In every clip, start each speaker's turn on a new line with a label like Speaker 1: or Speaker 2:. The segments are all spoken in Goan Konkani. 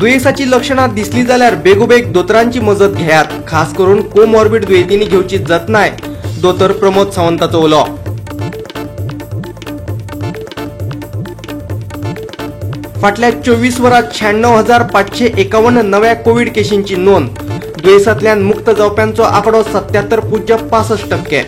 Speaker 1: दुयेंसाची लक्षणां दिसली जाल्यार बेगोबेग दोतोरांची मजत घेयात, खास करून कोमॉर्बिड दुयेंतींनी घेवची जतनाय, दोतोर प्रमोद सावंताचो उलो। फाटल्या 24 वरांत 96,551 नव्या कोवीड केशींची नोंद, दुयेंसांतल्यान मुक्त जावप्यांचो आंकडो 77.65%।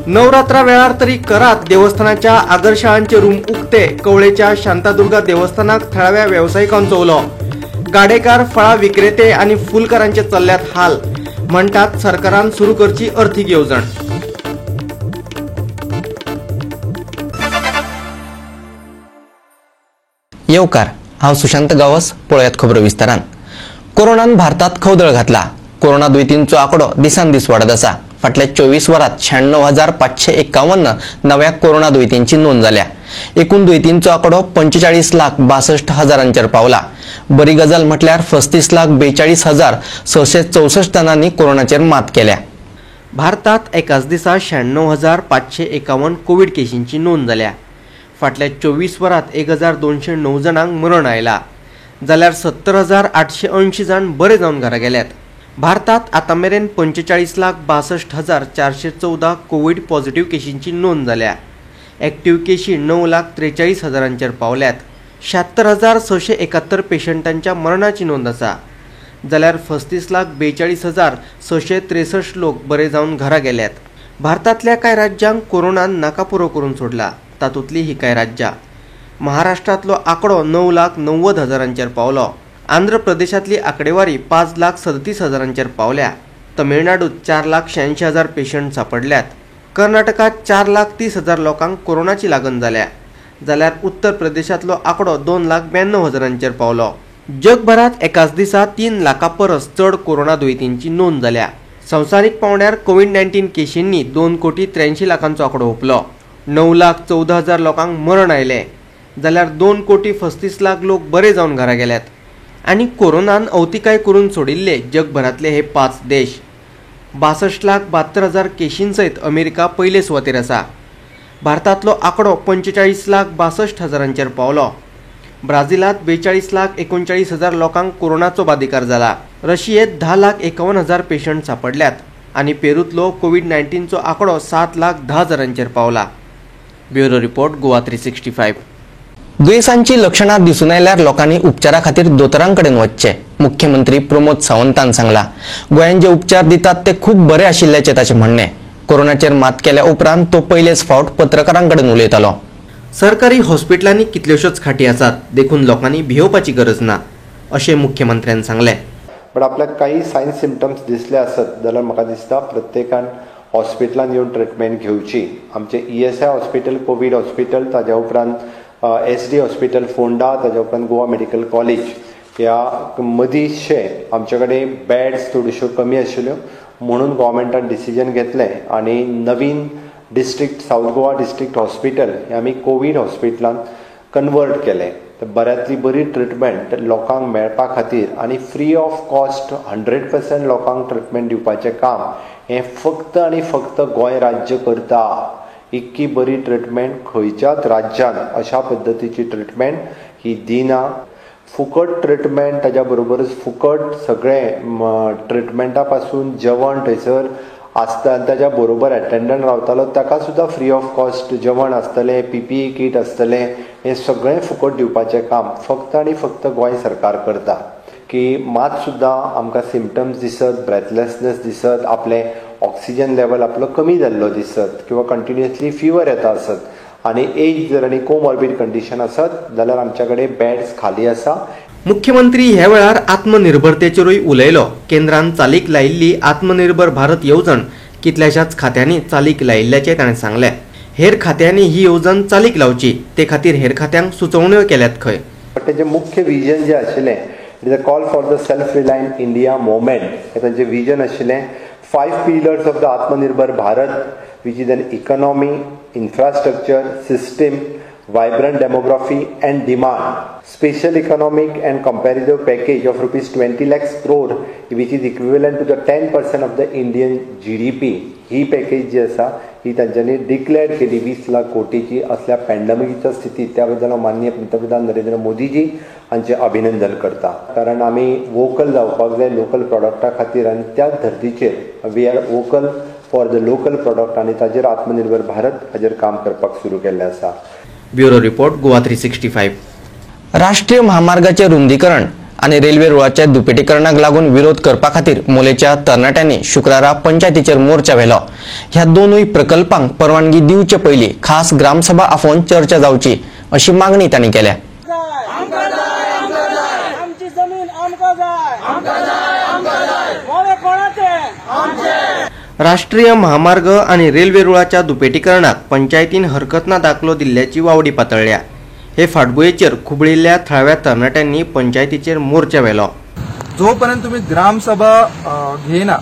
Speaker 1: नवरात्रा वेळार तरी करात देवस्थानाच्या आगरशाळांचे रूम उक्ते, कवळेच्या शांतादुर्गा देवस्थानाक थळाव्या वेवसायिकांचो उलो। गाडेकार, फळां विक्रेते आनी फुलकारांचे चल्ल्यात हाल, म्हणटात सरकारान सुरू करची अर्थीक येवजण।
Speaker 2: येवकार, हांव सुशांत गावस, पळयात खबरो विस्तारान। कोरोनान भारतात खवदळ घातला। कोरोना दुयेंतींचो आंकडो दिसान दीस वाडत आसा। फाटल्या 24 वरांत 96,551 नव्या कोरोना दुयेंतींची नोंद जाल्या। एकूण दुयेंतींचो आंकडो 45,62,000 पावला। बरी गजाल म्हटल्यार 35,42,664 जाणांनी कोरोनाचेर मात केल्या।
Speaker 1: भारतात एकाच दिसा 96,551 कोवीड केशींची नोंद जाल्या। फाटल्या 24 वरांत 1,209 जाणांक मरण आयला, जाल्यार 70,880 जाण बरे जावन घरा गेल्यात। भारतात आतां मेरेन 45,62,414 कोवीड पॉझिटिव्ह केशींची नोंद जाल्या। ॲक्टिव्ह केशी 9,43,000 पावल्यात। 76,671 पेशंटांच्या मरणाची नोंद आसा, जाल्यार 35,42,663 लोक बरे जावन घरा गेल्यात। भारतांतल्या कांय राज्यांक कोरोनान नाकापुरो करून सोडला, तातूंतली ही कांय राज्यां। महाराष्ट्रांतलो आंकडो 9,90,000 पावलो। आंध्र प्रदेशातली आकडेवारी 5,37,000 पावल्या। तमिळनाडूत 4,86,000 पेशंट सापडल्यात। कर्नाटकात 4,30,000 लोकांक कोरोनाची लागण जाल्या, जाल्यार उत्तर प्रदेशातलो आंकडो 2,92,000 पावलो। जगभरात एकाच दिसा 3 लाखां परस चड कोरोना दुयेंतींची नोंद जाल्या। संवसारीक पांवड्यार कोवीड 19 केशींनी 2,83,00,000 आंकडो हुपलो। 9,14,000 लोकांक मरण आयलें, जाल्यार 2,35,00,000 लोक बरे जावन घरा गेल्यात। आनी कोरोनान अवतिकाय करून सोडिल्ले जगभरांतले हे 5 देश। 62,72,000 केशीं सयत अमेरिका पयले सुवातेर आसा। भारतांतलो आंकडो 45,62,000 पावलो। ब्राझिलांत 42,39,000 लोकांक कोरोनाचो बादिकार जाला। रशियेंत 10,51,000 पेशंट सापडल्यात आनी पेरूंतलो कोवीड 19चो आंकडो 7,10,000 पावला। Bureau report, Goa 365।
Speaker 2: दुयेंसांची लक्षणां दिसून आयल्यार लोकांनी उपचारा खातीर दोतोरां कडेन वचचें, मुख्यमंत्री प्रमोद सावंतान सांगला। गोंयांत जे उपचार दितात ते खूब बरे आशिल्ल्याचें ताचें म्हणणें। कोरोनाचेर मात केल्या उपरांत तो पयलेच फावट पत्रकारां कडेन उलयतालो।
Speaker 1: सरकारी हॉस्पिटलांनी कितल्योश्योच खाटी आसात, देखून लोकांनी भियोवपाची गरज ना, अशें मुख्यमंत्र्यान सांगलें।
Speaker 3: बट आपल्याक काही सायन सिमटम्स दिसले आसत जाल्यार म्हाका दिसता प्रत्येकान हॉस्पिटलान येवन ट्रिटमेंट घेवची। आमचें ESI hospital, Covid hospital, ताज्या उपरांत SD hospital Ponda, ताज्या उपरांत गोवा मेडिकल कॉलेज, ह्या मदींशे आमचे कडेन बेड्स थोड्योश्यो कमी आशिल्ल्यो म्हणून गव्हर्मेंटान डिसिजन घेतलें आनी नवीन district south Goa district hospital हें आमी कोवीड हॉस्पिटलान कन्वर्ट केलें। तर बऱ्यांतली बरी ट्रिटमेंट लोकांक मेळपा खातीर आनी फ्री ऑफ कॉस्ट 100% लोकांक ट्रिटमेंट दिवपाचें काम हें फक्त आनी फक्त गोंय राज्य करता। इतकी बरी ट्रिटमेंट खंयच्याच राज्यान अशा पद्दतीची ट्रिटमेंट ही दिना। फुकट ट्रिटमेंट, ताज्या बरोबरच फुकट सगळें ट्रिटमेंटा पासून जेवण थंयसर आसता आनी ताज्या बरोबर एटेंडंट रावतालो ताका सुद्दां फ्री ऑफ कॉस्ट जेवण आसतलें, PPE कीट आसतलें, हें सगळें फुकट दिवपाचें काम फक्त आनी फक्त गोंय सरकार करता। की मात सुद्दां आमकां सिमटम्स दिसत, ब्रेथलेसनेस दिसत, आपलें ऑक्सिजन लेवल आपलो कमी जाल्लो दिसत किंवा कंटिन्युअसली फिवर येता आसत आनी एज जर आनी कोमॉर्बीड कंडिशन आसत जाल्यार आमच्या कडेन बेड्स खाली आसा।
Speaker 1: मुख्यमंत्री ह्या वेळार आत्मनिर्भरतेचेरूय उलयलो। केंद्रान चालीक लायिल्ली आत्मनिर्भर भारत येवजण कितल्याशाच खात्यांनी चालीक लायिल्ल्याचें ताणें सांगलें। हेर खात्यांनी ही येवजण चालीक लावची ते खातीर हेर खात्यांक सुचोवण्यो केल्यात खंय।
Speaker 3: तेजें मुख्य विजन जें आशिल्लें It is a call for the self reliant India movement हें तांचें विजन आशिल्लें. 5 pillars of the Atmanirbhar Bharat, which is an economy, infrastructure, system, vibrant demography and demand. Special economic and comparative package of rupees 20 lakhs crore, which is equivalent to the 10% of the Indian GDP. He package जी आसा ही तांच्यांनी डिक्लेअर केली 20 लाख कोटीची असल्या पॅन्डेमिकच्या स्थितीत. त्याबद्दल हांव माननीय पंतप्रधान नरेंद्र मोदीजी हांचें अभिनंदन करता, कारण आमी वोकल जावपाक जाय लोकल प्रॉडक्टा खातीर आनी त्याच धर्तीचेर we are vocal for the local product आनी ताजेर आत्मनिर्भर भारत हाजेर काम करपाक सुरू केल्लें आसा.
Speaker 1: Bureau report, Goa 365.
Speaker 2: राष्ट्रीय महामार्गाचे रुंदीकरण आनी रेल्वे रुळाच्या दुपेटीकरणाक लागून विरोध करपा खातीर मोलेच्या तरणाट्यांनी शुक्रारा पंचायतीचेर मोर्चा व्हेलो. ह्या दोनूय प्रकल्पांक परवानगी दिवचे पयलीं खास ग्रामसभा आफोवन चर्चा जावची अशी मागणी तांणी केल्या.
Speaker 1: राष्ट्रीय महामार्ग आनी रेल्वे रुळाच्या दुपेटीकरणाक पंचायतीन हरकत ना दाखलो दिल्ल्याची वावडी पातळ्ळ्या. हे फाटभुंयेचेर खुबळिल्ल्या थळाव्या तरणाट्यांनी पंचायतीचेर मोर्चा व्हेलो.
Speaker 4: जोपर्यंत तुम्ही ग्रामसभा घेयना,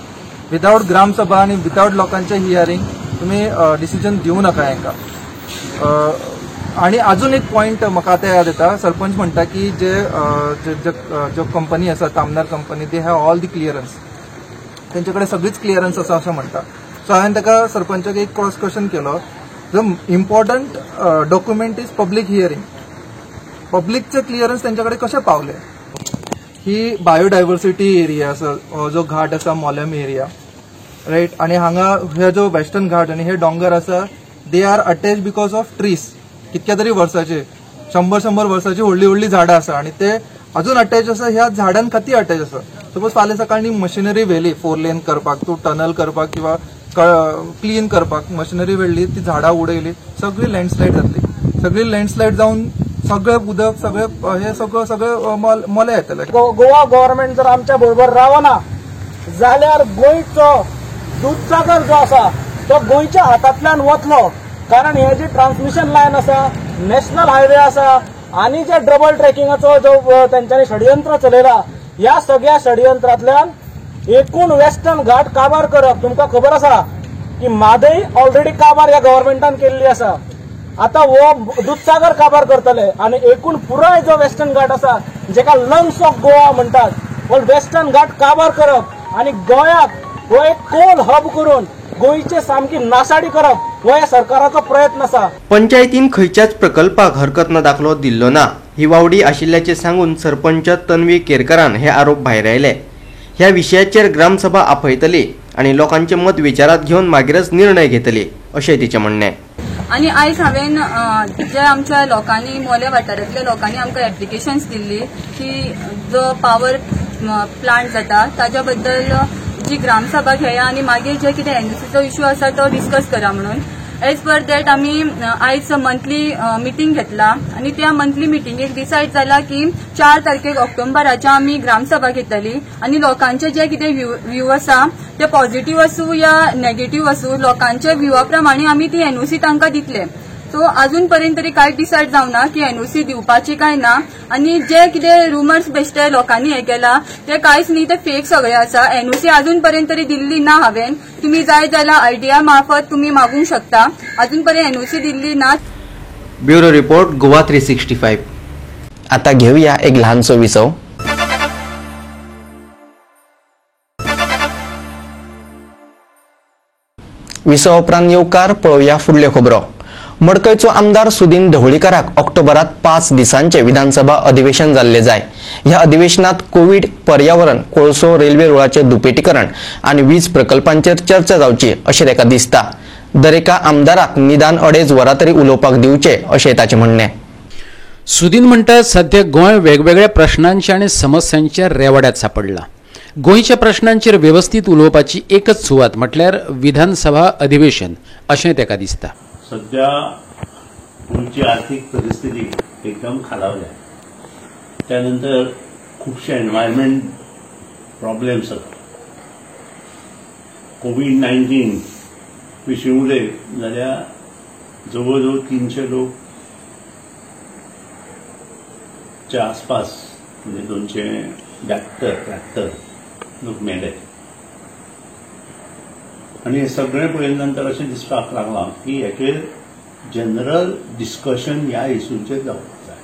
Speaker 4: विदाउट ग्रामसभा आनी विदाउट लोकांचे हियरिंग तुम्ही डिसिजन दिवं नका हेंका. आनी अजून एक पॉयंट म्हाका आतां याद येता, सरपंच म्हणटा की जे ज्यो कंपनी आसा, Tamnar company, they have all the clearance, तेंचे कडेन सगळीच क्लियरन्स आसा अशें म्हणटा. सो हांवें ताका सरपंचाक एक क्रॉस क्वेश्चन केलो, the important document is public hearing, पब्लिकचे clearance तेंच्या कडेन कशें पावलें? ही बायोडायवर्सिटी एरिया आसा, जो घाट आसा मोलेम एरिया, रायट, आनी हांगा हे जो वेस्टर्न घाट आनी हे डोंगर आसा, they are attach because of trees. कितक्या तरी वर्साचे, 100-100 वर्साची व्हडली व्हडली झाडां आसा आनी ते अजून अटॅच आसा, ह्या झाडां खातीर अटॅच आसा. सपोज फाल्यां सकाळीं मशिनरी व्हेली 4 लेन करपाक, तूं टनल करपाक किंवा क्लीन करपाक मशिनरी व्हेली, ती झाडां उडयली, सगळी लँडस्लायड जातली. सगळी लँडस्लायड जावन सगळे उदक, सगळे हे सगळं सगळे मोले येतले.
Speaker 5: गोवा गव्हर्नमेंट जर आमच्या बरोबर रावना जाल्यार गोंयचो दुधसागर जो आसा तो गोंयच्या हातांतल्यान वतलो, कारण हे जी ट्रान्समिशन लायन आसा, नॅशनल हायवे आसा आनी जे डबल ट्रॅकिंगाचो जो तेंच्यांनी षडयंत्र चलयला, ह्या सगळ्या षडयंत्रांतल्यान एकूण वेस्टर्न घाट काबार करप. तुमकां खबर आसा की म्हादय ऑलरेडी काबार ह्या गव्हर्नमेंटान केल्ली आसा, आतां हो दुधसागर काबार करतले आनी एकूण पुराय जो वेस्टर्न घाट आसा, जेका लंग्स ऑफ गोवा म्हणटात, हो वेस्टर्न घाट काबार करप आनी गोंयाक हो एक कोल हब करून गोंयचे सामकी नासाडी करप हो ह्या सरकाराचो प्रयत्न आसा.
Speaker 1: पंचायतीन खंयच्याच प्रकल्पाक हरकत ना दाखलो दिल्लो ना ही वावडी आशिल्ल्याचें सांगून सरपंच तन्वी केरकरान हे आरोप भायर आयले. ह्या विशयाचेर ग्रामसभा आपयतली आनी लोकांचें मत विचारात घेवन मागीरच निर्णय घेतली अशें तिचें म्हणणें.
Speaker 6: आनी आयज हांवें जे आमच्या लोकांनी, मोले वाठारांतल्या लोकांनी आमकां एप्लिकेशन्स दिल्ली की जो पावर प्लांट जाता ताच्या बद्दल जी ग्रामसभा घेया आनी मागीर जे कितें एनओसीचो इश्यू आसा तो डिस्कस करा म्हणून. एज पर that आमी आयज मंथली मिटींग घेतला आनी त्या मंथली मिटिंगेक डिसायड जाला की 4 तारखेक ऑक्टोबराच्या आमी ग्रामसभा घेतली आनी लोकांचे जे कितें व्यू आसा ते पॉझिटिव्ह आसूं या नेगेटिव्ह आसूं, लोकांच्या व्यूवा प्रमाणे आमी ती एनओसी तांकां दितले. सो अजून पर्यंत तरी कांय डिसायड जावना की एनओसी दिवपाची काय ना, आनी जे कितें रुमर्स बेश्टे लोकांनी हे केला ते कांयच न्ही, ते फेक सगळे आसा. एनओसी अजून पर्यंत तरी दिल्ली ना हांवें, तुमी जाय जाल्यार आयडिया मार्फत तुमी मागूंक शकता, अजून पर्यंत एनओसी दिल्ली ना.
Speaker 1: Bureau report, Goa 365.
Speaker 2: आता घेऊया एक ल्हानसो विसव. विसव उपरांत येवकार पळोवया फुडल्यो खबरो. मडकयचो आमदार सुदीन ढवळीकाराक ऑक्टोबरात 5 दिसांचे विधानसभा अधिवेशन जाल्ले जाय. ह्या अधिवेशनात कोवीड, पर्यावरण, कोळसो, रेल्वे रुळाचे दुपेटीकरण आनी वीज प्रकल्पांचेर चर्चा जावची अशें ताका दिसता. दरेका आमदाराक निदान 2.5 वरां तरी उलोवपाक दिवचे अशें ताचें म्हणणें.
Speaker 7: सुदीन म्हणटा सध्या गोंय वेगवेगळ्या प्रश्नांच्या आनी समस्यांच्या रेवाड्यात सापडला. गोंयच्या प्रश्नांचेर वेवस्थीत उलोवपाची एकच सुवात म्हटल्यार विधानसभा अधिवेशन अशें ताका दिसता.
Speaker 8: सध्या गोंयची आर्थिक परिस्थिती एकदम खालावल्या, त्यानंतर खुबशे एनवायरमेंट प्रॉब्लेम्स आसा. कोवीड-19 विशीं उलयत जाल्यार जवळ जवळ 300 लोक च्या आसपास, म्हणजे 73 लोक मेले. आनी हें सगळें पळयले नंतर अशें दिसपाक लागलां की हेचेर जनरल डिस्कशन ह्या इशूचेर जावपाक जाय.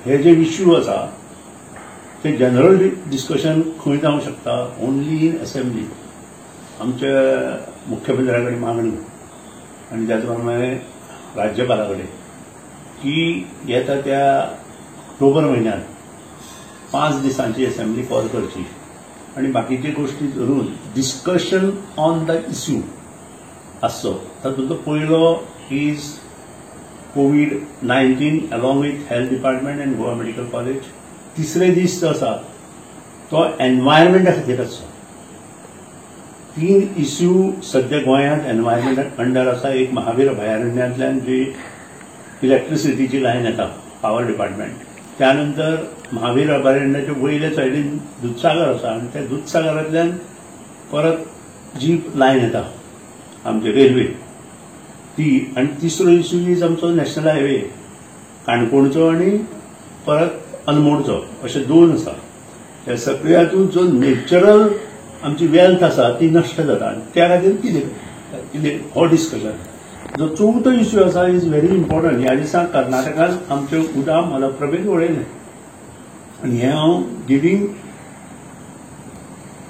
Speaker 8: हे जे इश्यू आसा ते जनरल डिस्कशन खंय जावंक शकता? Only in assembly. आमच्या मुख्यमंत्र्या कडेन मागणी आनी त्याच प्रमाणे राज्यपाला कडेन की येता त्या ऑक्टोबर म्हयन्यांत 5 दिसांची असेंब्ली कॉल करची आनी बाकीचे गोष्टी धरून डिस्कशन ऑन the issue आसचो. तातूंतलो पयलो is COVID-19 along with health department and Goa medical college. तिसरे दीस जो आसा तो एनवायरमेंटा खातीर आसचो. 3 इश्यू सद्या गोंयांत एनवायरमेंट अंडर आसा. एक महावीर अभयारण्यांतल्यान जी इलेक्ट्रिसिटीची लायन येता पावर डिपार्टमेंट, त्यानंतर महावीर अभयारण्याच्या वयल्या सायडीन दुधसागर आसा आनी त्या दुधसागरांतल्यान परत जी लायन येता आमचे रेल्वे ती, आनी तिसरो इश्यू is आमचो नॅशनल हायवे काणकोणचो आनी परत अनमोडचो, अशे 2 आसा. त्या सगळ्या हातूंत जो नॅचरल आमची वेल्थ आसा ती नश्ट जाता आनी त्या खातीर कितें कितें हो डिस्कशन. जो चवथो इश्यू आसा is very important. ह्या दिसा कर्नाटकान आमचें उदक मलप्रभेक वळयलें आनी हें हांव गिवींग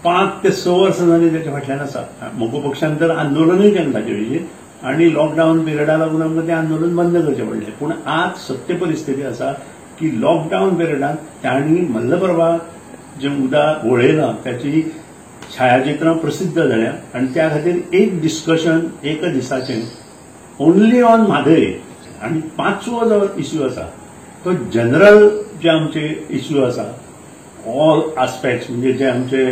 Speaker 8: 5 ते 6 वर्सां जालीं तेच्या फाटल्यान आसा. मगो पक्षान तर आंदोलनूय केलें ताचे विशीं आनी लॉकडावन पिरियडा लागून आमकां तें आंदोलन बंद करचें पडलें. पूण आज सत्य परिस्थिती आसा की लॉकडावन पिरियडान तांणी मल्लप्रभा जें उदक वळयलां ताची छायाचित्रां प्रसिद्ध जाल्या आनी त्या खातीर एक डिस्कशन एका दिसाचें ओनली ऑन म्हादय. आनी 5वो जो इश्यू आसा तो जनरल जे आमचे इश्यू आसा ऑल आस्पेक्ट्स, म्हणजे जे आमचे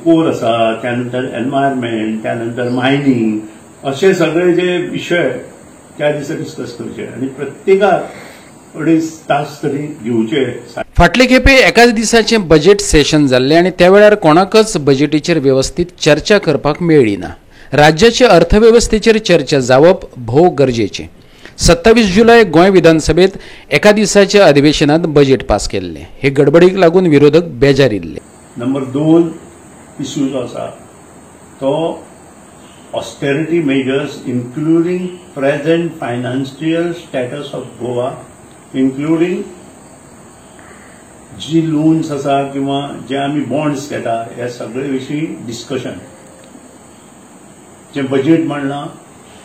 Speaker 8: कोर आसा, त्यानंतर एनवायरमेंट, त्यानंतर मायनींग, अशे सगळे जे विशय त्या दिसा डिस्कस करचे आनी प्रत्येकाक 2.5 तास तरी घेवचे.
Speaker 7: फाटले खेपे एकाच दिसाचें बजेट सेशन जाल्लें आनी त्या वेळार कोणाकच बजेटीचेर वेवस्थीत चर्चा करपाक मेळ्ळी ना. राज्याचे अर्थवेवस्थेचेर चर्चा जावप भोव गरजेचें. 27 जुलय गोंय विधानसभेत एका दिसाच्या अधिवेशनात बजेट पास केल्लें. हे गडबडीक लागून विरोधक बेजारिल्ले.
Speaker 8: नंबर 2 इश्यू जो आसा तो austerity measures including present financial status of Goa, including ji loans आसा किंवा जे आमी बॉन्ड्स घेता ह्या सगळे विशीं डिस्कशन. जें बजेट मांडलां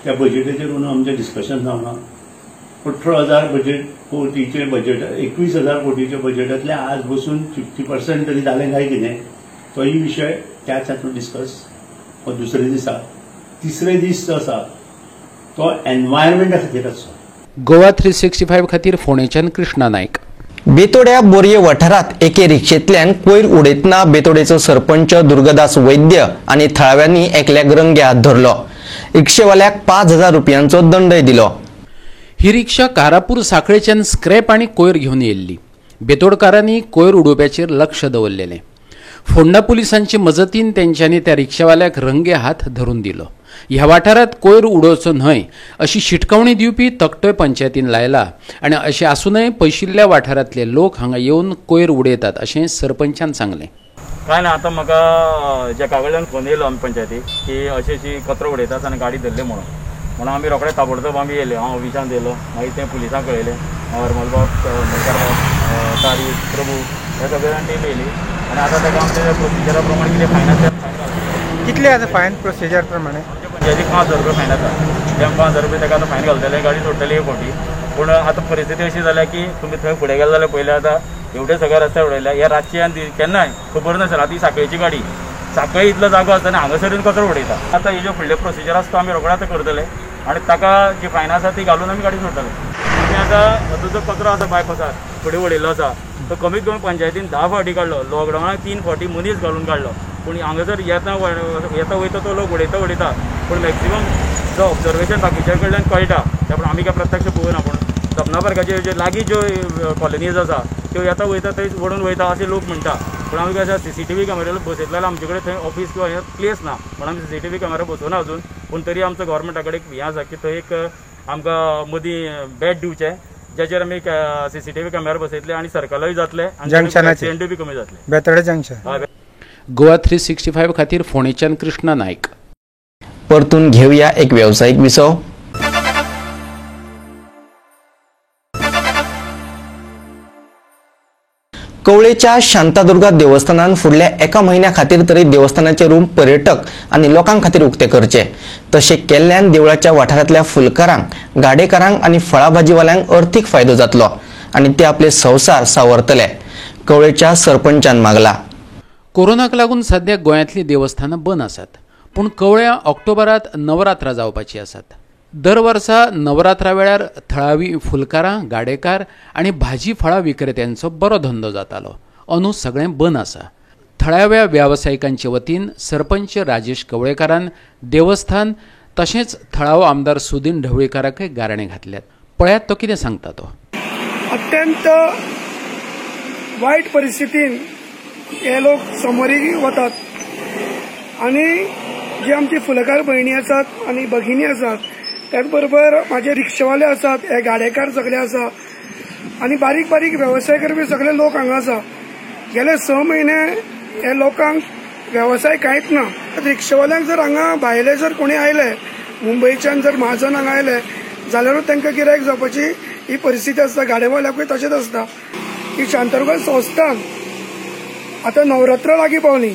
Speaker 8: त्या बजेटाचेर आमचें डिस्कशन जावना. 18,000 बजेट कोटीचें बजेट, 21,000 कोटीच्या बजेटांतलें आज बसून 50% तरी जालें काय कितें तोय विशय त्याच हातूंत डिस्कस हो दुसरे दिसा. तिसरे दीस जो आसा तो एनवायरमेंटा खातीर आसचो.
Speaker 7: गोवा 365 खातीर फोंडेच्यान कृष्णा नायक.
Speaker 2: बेतोड्या बोरये वाठारांत एके रिक्षेंतल्यान कोयर उडयतना बेतोडेचो सरपंच दुर्गदास वैद्य आनी थळाव्यांनी एकल्याक रंगे हात धरलो. रिक्षेवाल्याक 5,000 रुपयांचो दंडय दिलो.
Speaker 7: ही रिक्षा कारापूर साखळेच्यान स्क्रॅप आनी कोयर घेवन येयल्ली. बेतोडकारांनी कोयर उडोवप्याचेर लक्ष दवरलेलें. फोंडा पुलिसांचे मजतीन तेंच्यांनी त्या रिक्षावाल्याक रंगे हात धरून दिलो. ह्या वाठारांत कोयर उडोवचो न्हय अशी शिटकावणी दिवपी तकटोय पंचायतीन लायला आनी अशें आसूनय पयशिल्ल्या वाठारांतले लोक हांगा येवन कोयर उडयतात अशें सरपंचान सांगलें.
Speaker 9: काय ना, आतां म्हाका जेका कडल्यान फोन येयलो आमी पंचायतीक की अशी अशी कचरो उडयतात आनी गाडी धरली म्हणून म्हणून आमी रोखडे ताबडतोब आमी येयले. हांव ऑफिसान येयलो, मागीर तें पुलिसांक कळयलें. हरमलबाब, मलकारबाब, तारीख, प्रभू हे सगळे जाण टीम येयली आनी आतां ताका आमच्या प्रोसिजरा प्रमाणे कितें फायन आसा फायन.
Speaker 10: कितले आतां फायन प्रोसिजर प्रमाणे?
Speaker 9: आमच्या पंचायतीक 5,000 रुपया फायन आसा. ते 5,000 रुपया ताका आतां फायन घालतले, गाडी सोडटले एक फावटी. पूण आतां परिस्थिती अशी जाल्या की तुमी थंय फुडें गेले जाल्यार पयलें आतां एवढे सगळे रस्त्यार उडयल्या. ह्या रातचे आनी केन्नाय खबर नासता. राती साखळेची गाडी, साखळी इतलो जागो आसतना हांगासर येवन कचरो उडयता. आतां हे ज्यो फुडले प्रोसिजर आसा तो आमी रोखडे आतां करतले आनी ताका जी फायन आसा ती घालून आमी गाडी सोडटले. आनी आतां जो कचरो आसा बायपासार फुडें उडयल्लो आसा तो कमीत कमी पंचायतीन 10 फावटी काडलो, लॉकडावनाक 3 फावटी मनीस घालून काडलो. पूण हांगासर येता येता वयता तो लोक उडयता उडयता, पूण मॅक्सिमम जो ऑब्जर्वेशन बाकीच्या कडल्यान कळटा त्या पूण आमी काय प्रत्यक्ष पळोवना. पूण सपना पार्काचे जे लागीं ज्यो कॉलनीज आसा त्यो येता वयता थंय ओडून वयता अशें लोक म्हणटा. पूण आमी कशें सीसीटीव्ही कॅमेरा बसयतले जाल्यार आमचे कडेन थंय ऑफिस किंवा हें प्लेस ना म्हणून आमी सीसीटीव्ही कॅमेरा बसोवना अजून. पूण तरी आमचो गव्हर्मेंटा कडेन एक हें आसा की थंय एक आमकां मदीं बेड दिवचें ज्याचेर आमी सीसीटीव्ही कॅमेरा बसयतले आनी सर्कलूय जातले आनी एक्सिडेंटूय बी कमी जातले.
Speaker 10: बेतोडे जंक्शन.
Speaker 7: गोवा 365 खातीर फोंडेच्यान कृष्णा नायक.
Speaker 2: परतून घेवया एक वेवसायीक विसव. कवळेच्या शांतादुर्गा देवस्थानान फुडल्या एका म्हयन्या खातीर तरी देवस्थानाचे रूम पर्यटक आनी लोकां खातीर उक्ते करचे. तशें केल्ल्यान देवळाच्या वाठारांतल्या फुलकारांक, गाडेकारांक आनी फळाभाजीवाल्यांक अर्थीक फायदो जातलो आनी ते आपले संवसार सावरतले. कवळेच्या सरपंचान मागला.
Speaker 7: कोरोनाक लागून सध्या गोंयांतलीं देवस्थानां बंद आसात, पूण कवळ्या ऑक्टोबरांत नवरात्रां जावपाची आसात. दर वर्सा नवरात्रा वेळार थळावी फुलकारां, गाडेकार आनी भाजी फळां विक्रेत्यांचो बरो धंदो जातालो. अंदू सगळें बंद आसा. थळाव्या वेवसायिकांचे वतीन सरपंच राजेश कवळेकारान देवस्थान तशेंच थळावो आमदार सुदीन ढवळीकाराकय गाराणें घातल्यात. पळयात तो कितें सांगता तो.
Speaker 11: अत्यंत वायट परिस्थितीन हे लोक समोरी वतात आनी जे आमची फुलकार भयणी आसात आनी भगिनी आसात, त्याचबरोबर माझे रिक्षावाले आसात, हे गाडेकार सगळे आसा आनी बारीक बारीक वेवसाय करपी सगळे लोक हांगा आसा. गेले 6 म्हयने हे लोकांक वेवसाय कांयच ना. रिक्षावाल्यांक जर हांगा भायले जर कोणी आयले, मुंबयच्यान जर म्हाजन हांगा आयले जाल्यारूच तांकां गिरायक जावपाची ही परिस्थिती आसता. गाडेवाल्याकूय तशेंच आसता की शांतादुर्गा संस्थान आतां नवरात्र लागीं पावली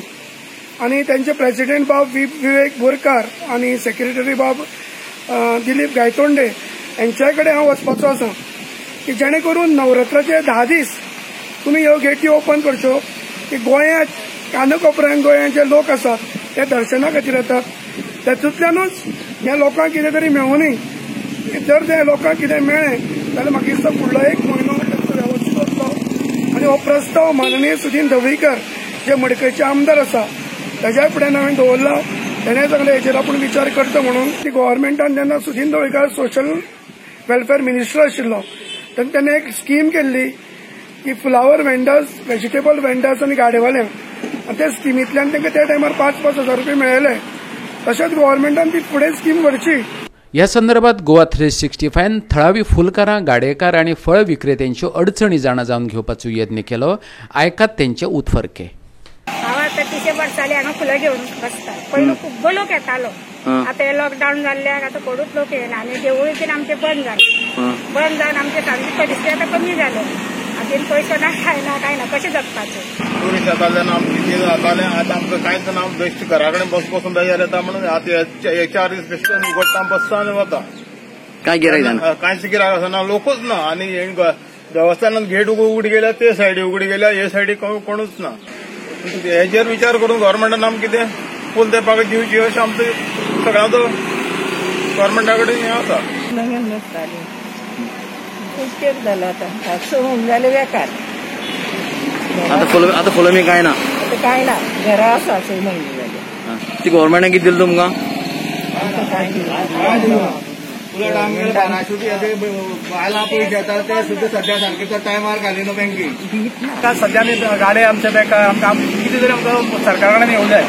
Speaker 11: आनी तांचे प्रेसिडेंट बाब विवेक बोरकार आनी सेक्रेटरी बाब दिलीप गायतोंडे यांच्या कडेन हांव वचपाचो आसा की जेणे करून नवरात्राचे 10 दीस तुमी ह्यो गेटी ओपन करच्यो की गोंयांत कानकोपऱ्यान गोंयांत जे लोक आसात ते दर्शना खातीर येतात, तातूंतल्यानूच ह्या लोकांक कितें तरी मेळुनी. जर त्या लोकांक कितें मेळ्ळें जाल्यार म्हाका दिसता फुडलो 1 म्हयनो तांचो वेवस्थीत वतलो. आनी हो प्रस्ताव माननीय सुदीन ढवळीकर जे मडकयचे आमदार आसा ताज्या फुड्यान हांवें दवरला. तेणें सगळें हेचेर आपूण विचार करता म्हणून ती गव्हर्मेंटान जेन्ना Sudin Dhavalikar social welfare minister आशिल्लो तेन्ना तेणें एक स्कीम केल्ली की फ्लावर वेंडर्स, वेजिटेबल वेंडर्स आनी गाडेवाल्यांक, आनी त्या स्किमींतल्यान तांकां त्या टायमार 5-5 हजार रुपये मेळ्ळे. तशेंच गव्हर्मेंटान ती फुडें स्कीम व्हरची.
Speaker 7: ह्या संदर्भात गोवा 365 थळावी फुलकारां, गाडेकार आनी फळ विक्रेत्यांच्यो अडचणी जाणा जावन घेवपाचो यत्न केलो. आयकात तेंचे उत्फर्के.
Speaker 12: हांव आतां 300 वर्सां जालीं हांगा फुलां घेवन बसता. पयलू खूब्ब लोक येतालो, आतां हे लॉकडावन जाल्ल्याक आतां कोणूच लोक येना आनी देवूळ बीन आमचें बंद जालें. बंद जावन आमचे सामकी परिस्थिती आतां कमी जाल्या. आतां पयसो ना, कांय ना, कांय ना, कशें जगपाचें?
Speaker 13: टुरिस्ट येताले ना, कितें जातालें, आतां आमकां कांयच ना. बेश्ट घरा कडेन बस बसून बेजार येता म्हणून आतां हे 4 दीस बेश्टे उगडटा, बसता आनी वता.
Speaker 14: काय गिरायक जायना,
Speaker 13: कांयच गिरायक आसना, लोकूच ना. आनी देवस्थानात गेट उगडी गेल्या, ते सायडी उगडी गेल्या, हे सायडी कोणूच ना. हेजेर विचार करून गव्हर्मेंटान आमकां कितें फूल तेंपाक दिवची अशें आमचो सगळ्यांचो गव्हर्मेंटा कडेन हें आसा.
Speaker 15: नवीन बसताली खूब तेंप जालो आतां 6 म्हयने जाले बेकार.
Speaker 14: आतां फुलां बी कांय ना,
Speaker 15: आतां कांय ना, घरा आसा 6 म्हयने जाले.
Speaker 14: ती गव्हर्मेंटान कितें दिलें तुमकां?
Speaker 15: आमकां कांय दिलें.
Speaker 13: उलट आमगेले 1200 बायलां पयशे येतात ते सुद्दां सद्या सारके टायमार घालिना बँकेन.
Speaker 10: सद्या आमी गाडे आमचे बेकार, आमकां कितें तरी आमकां सरकारा कडेन येवंक जाय.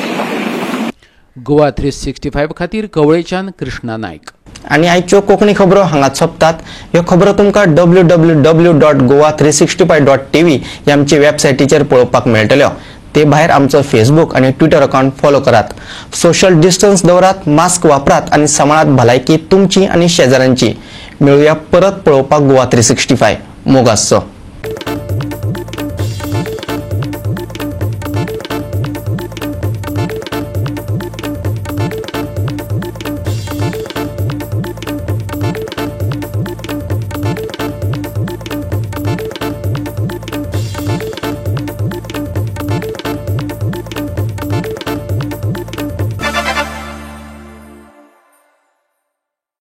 Speaker 7: गोवा 365 खातीर कवळेच्यान कृष्णा नायक.
Speaker 2: आनी आयच्यो कोंकणी खबरो हांगाच सोंपतात. ह्यो खबरो तुमकां www.goa365.tv ह्या आमचे वेबसायटीचेर पळोवपाक मेळटल्यो. ते भायर आमचो फेसबूक आनी ट्विटर अकाउंट फॉलो करात. सोशल डिस्टन्स दवरात, मास्क वापरात आनी सांबाळात भलायकी तुमची आनी शेजाऱ्यांची. मेळुया परत पळोवपाक गोवा 365. मोग आसचो.